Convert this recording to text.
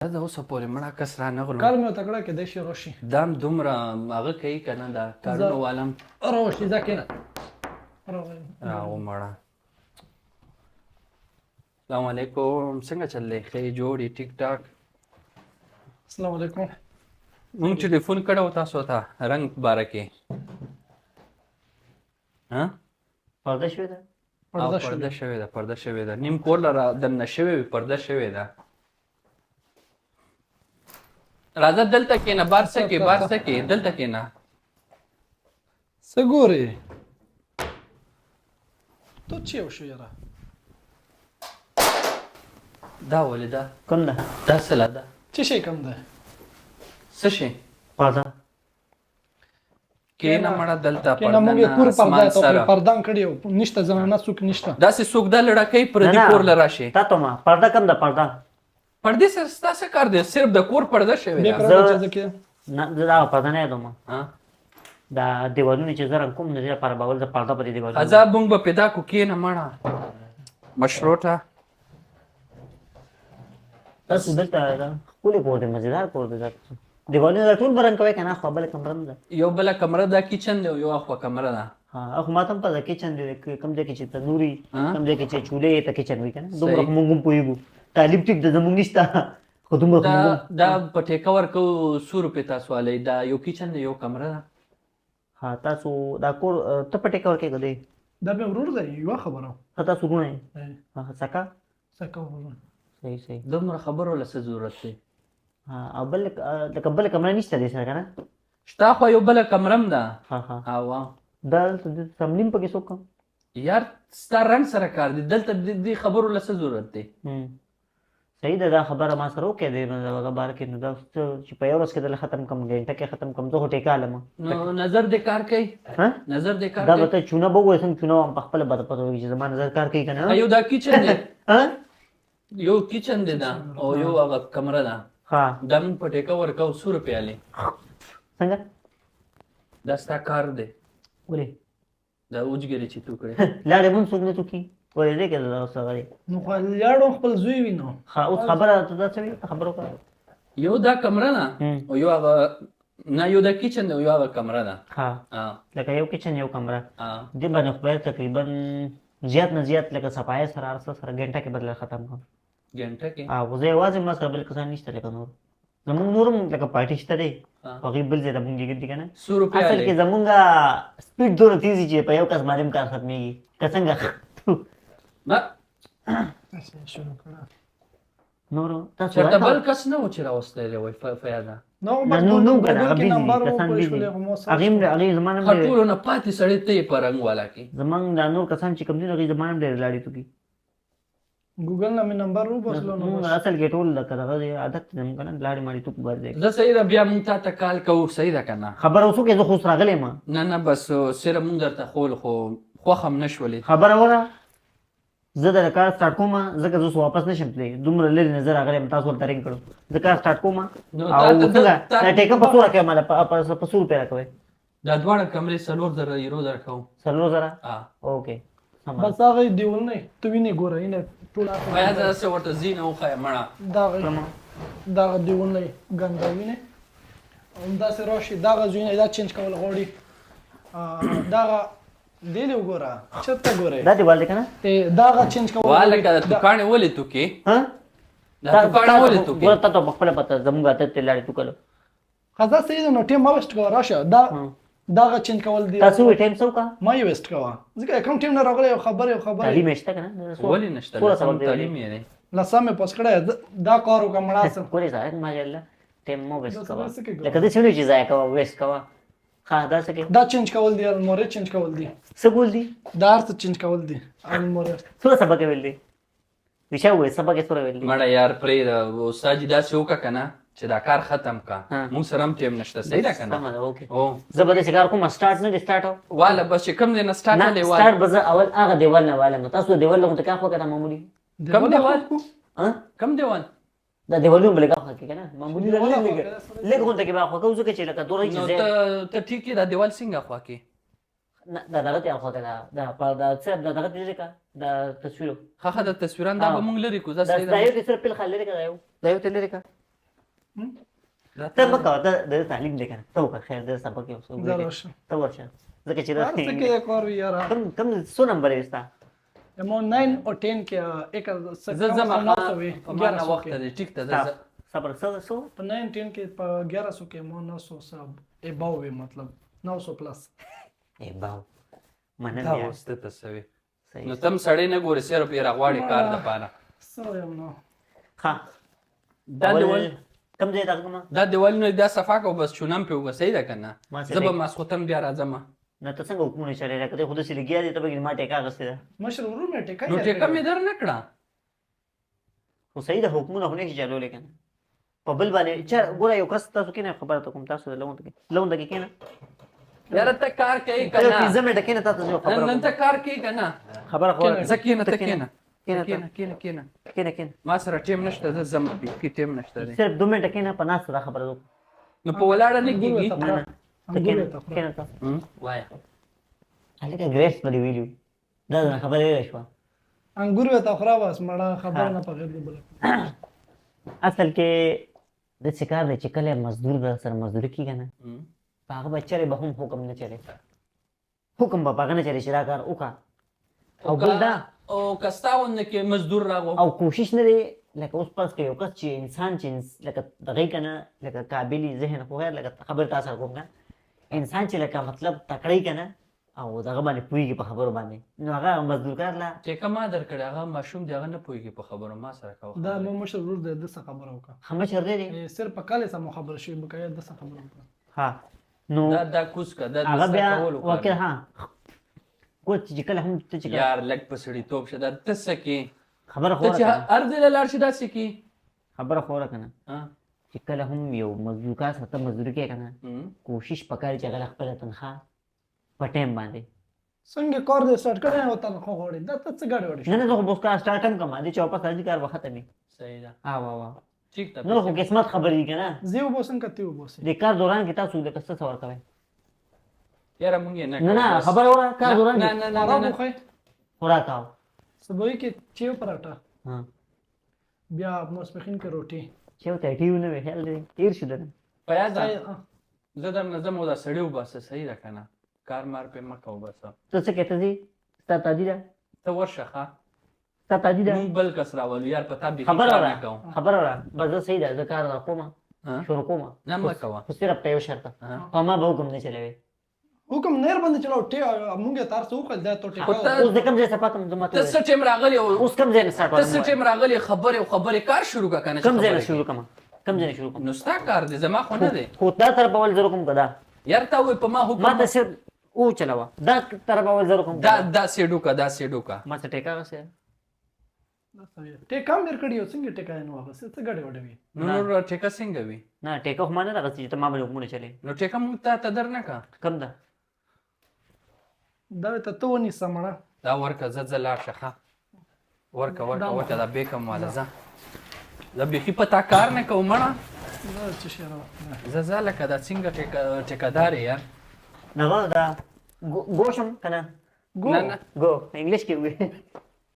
دا اوسه پورې مړه کس را نه غلو. کار مې ورته کړی، کېدای شي راشي. دا هم دومره هغه کوي که نه، دا کارونو والم. راشي، ځه کښېنه. راغی. راغو مړه. السلام علیکم، څنګه چل دی؟ ښه یې، جوړ یې، ټیک ټاک؟ السلام علیکم. مونږ ټلیفون کړی و تاسو ته رنګ باره کې. ها؟ پرده شوې ده. او پرده پرده شوې. شوې ده، پرده شوې ده. نیم کور له را دننه شوې وي، پرده شوې ده. راځه دلته کښېنه، بار څه کې، بار څه کې، دلته کښېنه. څه ګورې؟ ته چې یو شو یاره. دا ولې ده؟ کوم ده؟ دا څه لا ده؟ څه شی کم ده؟ څه شی؟ پرده. کښېنه مړه دلته. کښېنه. پرده مونږ یې نه کور پرده اسمان ته سره پردان کړی او نشته، زنانه څوک نشته. داسې څوک دا لړکۍ پردي نه، نه. کور له راشي. تا ته ما پرده کم ده، پرده. پردې سره ستا څه کار دی؟ صرف د کور پرده شوې بیا ده. کړه زه- چې زه کې نه، زه دا پرده نه یادوم. ها؟ دا دیوالونه چې زه رنګ کوم، نو دې لپاره به اول زه پرده په دې دیوالونو. عذاب مونږ به پیدا کو. کښېنه مړه مشروطه. تاسو دلته دا ښکلی کور دی، مزیدار کور دی. دا دیوالونه دا ټول به رنګ کوئ که نه؟ خو بله کمره هم ده. یو بله کمره ده، کچن دی او یو اخوا کمره ده. ها، خو ماته هم پته، کچن دی، کوم ځای کې چې تنوري، ها؟ کوم ځای کې چې چولې ته کچن وي که نه، دومره صحیح. خو مونږ هم پوهېږو. تعلیم ټیک ده زمونږ نشته، خو دومره خو دا مونږ هم. دا په ټیکه ورکو، څو روپۍ تاسو والی؟ دا یو کچن دی، یو کمره ده. ها، تاسو دا کور ته په ټیکه ورکوې که دی؟ دا مې ورور دی، یوه خبره. ها، تاسو وروڼه یې؟ ای، ها، سکه. سکه ورور. صحیح صحیح. دومره خبرو له څه ضرورت دی؟ ها، او بل لکه بله کمره نشته دې سره که نه؟ شته، خو یو بله کمره هم ده. ها ها. او دا دلته د تملیم پکې څوک کوم؟ یار، ستا رنګ سره کار دی، دلته د دې خبرو له څه ضرورت دی؟ صحیح ده، دا خبره ما سره وکړه دی دغه باره کې. نو دا څه چې په یو ورځ کې دله ختم کم، ګنټه کې ختم کم، زه خو ټیکه علم. نو نظر دې کار کوي؟ ها؟ نظر دې کار دا به کوي؟ ته چونه به وګورې څنګه چونه وم، په خپله به ته پته ولګي چې زما نظر کار کوي که نه. یو دا کچن دی. ها؟ یو کچن دی دا او یو هغه کمره ده. ها. دا مونږ په ټیکه ورکو، څو روپۍ الې؟ څنګه؟ دا ستا کار دی. ولې؟ دا اوجګرې چې تو کړې. لاړې مونږ څوک نه څوکي، ولې دې کې دا اوس هغه دی. نو خو لاړو خپل زوی وي نو. ښه، اوس خبره ته دا څه وي، ته خبره وکړه. یو دا کمره ده او یو هغه نه، یو دا کچن دی او یو هغه کمره ده. ها. ها. لکه یو کچن یو کمره. ها. دې باندې خو باید تقریبا زیات نه زیات لکه صفایۍ سره هر څه سره ګنټه کې بدله ختم کړم. ګنټه کې؟ ها، خو زه یوازې ما سره بل کسان نشته، لکه نور زمونږ نور هم لکه پارټي شته دی، خو هغوی بل ځای ته مونږ لېږلي دي که نه. څو روپۍ اصل الې؟ کې زمونږ سپیډ دومره تېز چې په یو کس باندې هم کار ختمېږي که څنګه؟ ما داسې شروع کړه. نور تاسو چېرته وایئ؟ بل کس نه و چې راوستی دی وای فیاضه؟ نو نه، بس نو نو که نه، ګوګل هغه کې بیزي نمبر دي، و کسان پوه بیزي. شولې، خو مو سرچ هغې هم کړو. هغې زما نه هم ښه، ډېر ټولو نه پاتې سړی ته یې په رنګ والا کې. زمونږ دا نور کسان چې کوم دي، هغې زما نه هم ډېر لاړې توکي. ګوګل نه مې نمبر وباسلو نو مونږ بس. اصل کې ټول لکه دغه دی عادت دی زمونږ که نه، لاړې ماړې توکو بس دی. زه صحیح ده، بیا مونږ تا ته کال کوو، صحیح ده که نه؟ خبره اوس وکړې، زه خو اوس راغلی یم. نه نه، بس صرف مونږ درته خول خو خوښه هم نه شولې. خبره وره، زه د کار سټارټ کوم، ځکه زه اوس واپس نشم تللی، دومره لرې نه زه راغلی یم، تاسو ورته رنګ کړو، زه کار سټارټ کوم. نو او تا ته څنګه تا دا ټیکه په څو راکوې ماله؟ په څو روپۍ راکوې؟ دا دواړه کمرې 4000 یورو درکوم. 4000؟ ها. اوکې، سمه ده. بس هغه دیوالونه ته وینې، ګوره اینه ټول هغه. فیاضه، داسې ورته زینه وښیه مړه. دغه دغه دیوالونه ګنده وینې، همداسې راشي دغه ځایونه دا چینج کول غواړي. دغه دې له وګوره، چېرته ګورې؟ دا دیوال دی که نه؟ دغه چینج کول والکه غواړي. دا توکاڼې ولې توکې؟ ها؟ دا توکاڼې ولې توکې؟ ګوره، تا ته په خپله پته، زمونږ عادت دی لاړې توکلو. خزه صحیح ده، نو ټیم ما ویسټ کوه، راشه دا دغه چینج کول دي. تاسو وی ټایم څه وکړه؟ ما یې ویسټ کوه، ځکه کوم ټیم نه راغلی، یو خبر یو خبر. تعلیم یې شته که نه؟ ولې نشته؟ څومره لسم سبق دی ویلی؟ تعلیم یې دی. لسم مې پاس کړی، دا کار وکړه مړه سم. ګورې زاهد، ماشاءالله، ټایم مو ویسټ دا کوه. څه کې کوه؟ لکه داسې نه چې ضایع کوه، ویسټ کوه. ښه، دا څه کوي؟ دا چینج کول دي، المورې چینج کول دي. څه ګول دي؟ دا هر څه چینج کول دي، المورې. څومره سبق یې ویل دي؟ رښتیا ووایه، سبق یې څومره ویل دي؟ مړه یار پرېږده، استاد جي، داسې وکړه که نه چې دا کار ختم کا، مونږ سره هم ټایم نشته، صحیح ده که نه؟ سمه ده، اوکې. او زه به داسې کار کوم، سټارټ نه دی سټارټ واله، بس چې کوم ځای نه سټارټ نه الې واله. سټارټ به زه اول هغه دیوال نه والم، تاسو دیوال له ته کار خو که نه معمولي؟ کوم دیوال؟ ها؟ کوم دیوال؟ دا دیوالونه به لږ اخوا کې که نه معمولي؟ دیوال لږ اخوا لږ کې. لږ غونته کې به اخوا کوو، ځکه چې لکه دوره چې نو ځای ته ته ټیک یې، دا دیوال څنګه خوا کې؟ نه، دا دغه ته اخوا که دا دا په دا څه دا دغه لرې که دا تصویرو. ښه ښه، د تصویران دا به مونږ لرې کړو. دا دا صحیح دا ده. یو دې صرف پل خال لرې که، دا یو ته لرې که. ته مه کوه، ته د تعلیم دی که نه، ته وکړه خیر، د سبق یو څه زه راشم. ته ورشه، ځکه چې دا هر څه کې کار وي یاره. کم کم څو نمبر یې ستا؟ مو 9 او 10 کې یک زه ځم 900 وي، په ما نه 1100 وخت کې. دی، ټیک ته ستا زه صبر، څه څو؟ په 9 10 کې په 1100 کې مو 900 سره اباو وي، مطلب 900 پلس. ای باو، مننه دا یار. اوس ته څه وې؟ صحیح. نو تم سړی نه ګورې، صرف یې راغواړې کار دپاره. څه وایم نو؟ ښه. دا اول دیوال کوم ځای دغه کومه؟ دا دیوالونه دا صفا کو، بس چونم پې وکړه، صحیح ده که نه؟ ما زه به ماسخوتن بیا راځم. نه، ته څنګه حکمونه چلې؟ لکه دی خو داسې لګیا دی، ته به ما ټیکه اخیستې ده. مشر ورور مې ټیکه نو ټیکه مې در نه کړه. خو صحیح ده، حکمونه خو نه شي چلولی که نه په بل باندې. چا ګوره یو کس تاسو کښېنئ، خبره ته کوم، تاسو د لونده کې لونده کې کښېنه. یاره ته کار کوې که ته نه؟ 5 منټه کښېنه، تا ته زه یو خبره نن کوم. ته کار کوې که نه؟ خبره خو زه کښېنه، ته کښېنه. کښېنه ته. کښېنه کښېنه کښېنه. کښېنه کښېنه. ما سره ټیم نشته، زه ځم، بیخي ټیم نشته دی. صرف 2 منټه کښېنه، په ناسته دا خبره وکړه. نو په ولاړه نه کېږي؟ نه نه، ته انګور کښېنه. ته خوره. کښېنه ته. وایه. هلکه ګریس به دې ویلي وو، دا درنه خبره هېره شوه. انګور ته خوره بس مړه، خبر نه په غیر دی بل. اصل کې د څه کار دی چې کله مزدور در سره مزدوري کېږي نه، په هغه به چرې به هم حکم نه چلې، حکم به په هغه نه چلې چې دا کار وکړه او بل دا. او که ستا غوندې کې مزدور راغو؟ او کوشش نه دی، لکه اوس فرض که یو کس چې انسان چې لکه دغه که نه، لکه قابلي ذهن خو غیر، لکه خبر تا سره کوم که انسان چې لکه مطلب تکړه که نه او دغه باندې پوهېږي په خبرو باندې، نو هغه مزدورکار له ټیکه ما درکړې، هغه ماشوم دی، هغه نه پوهېږي په خبرو، ما سره کوه دا خبرې. مو مشر ورور دی، د څه خبره وکړه. ښه مشر دی دی. صرف په کال سره مو خبر شوي، بقایا د څه خبره وکړه. ها نو دا دا کوز که دا د هغه ستا بیا کولو کار وکیل دی. ها ګوره چې کله هم ته چې کله یار لږ په سړیتوب شه، دا ته څه کې؟ خبره ته خوره چې کنه. هر ځای له لاړ شې داسې کې. خبره خوره کنه. ها. چې کله هم یو مزدورکار سره ته مزدوري کوې که نه، کوشش پکار چې هغه له خپله تنخوا په ټایم باندې. څنګه کار دې سټارټ کړی او تنخوا غواړي، دا ته څه ګډ وډ نه نه، زه خو به اوس کار سټارټ هم کړم، دې چې واپس راځي کار به ختم وي. صحیح ده. ها وا وا. ټیک ده. نور خو قسمت خبرې دي که نه. زه وبوسم که ته وبوسې؟ د کار دوران کې تاسو لکه څه څه ورکوئ؟ یاره مونږ یې نه نه نه کوو بس. خبره وره، کار دوران نه کې نه نه خوراک نه. وخوئ. خوراک او صبح کې چیو پراټه، ها. بیا ماسپښین کې روټي. چې ته ټیو نه وي، خیال دې تیر شو درنه. فیاضه. صحیح. زه درنه ځم او دا سړی وباسه، صحیح ده که نه؟ کار مار پې مه کوه بس. ته څه کوې؟ ته ځې، ستا تادي ده. ته ورشه ښه. ستا تادي ده. مونږ بل کس راولو یار، په تا بیخي خبره کار وره. نه کوو. خبره وره بس، زه صحیح ده، زه کار در کوم. ها؟ شروع کوم. نه، مه کوه. خو صرف په یو شرط. ها؟ په ما به حکم نه چلوي. حکم نیر باندې چلاو، ټی مونږ تار څه وکړ دا ته خو ټیکا. ته اوس د کوم ځای صفا کوم زما ته څه ټیم راغلی او اوس کوم ځای نه سټارټ؟ ته څه ټیم راغلی، خبرې او خبرې، کار شروع کړه که نه چې کوم ځای نه خبرې شروع کوم؟ کوم ځای نه شروع کوم؟ کوې. نو ستا کار دی، زما خو نه دی. خو دا طرف اول زه کوم که دا؟ یار تا وایي په ما حکم ما ته صرف او چلاوه، دا طرف اول زه کوم. دا دا سیډو کا، دا سیډو کا. ما څه ټیکا غسه؟ ټیکا مې کړی او څنګه ټیکا یې نو هغه څه ګډ وډ وي. نو نور ټیکه څنګه وي؟ نه، ټیکا خو ما نه راغستې چې ته ما باندې حکمونه چلې. نو ټیکه مونږ ته ته در نه کا. کم ده؟ دا ته ته ونیسه مړه. دا ورکه، زه ځه، لاړ شه ښه، ورکه ورکه ورکه، دا بیکم والا، ځه، زه بیخي په تا کار نه کوم مړه. دا څه شی راوړه؟ زه ځه، لکه دا څنګه ټیکهدار یې یار. دغه دا ګو شم که نه؟ ګو. نه نه. ګو انګلیش کې وي.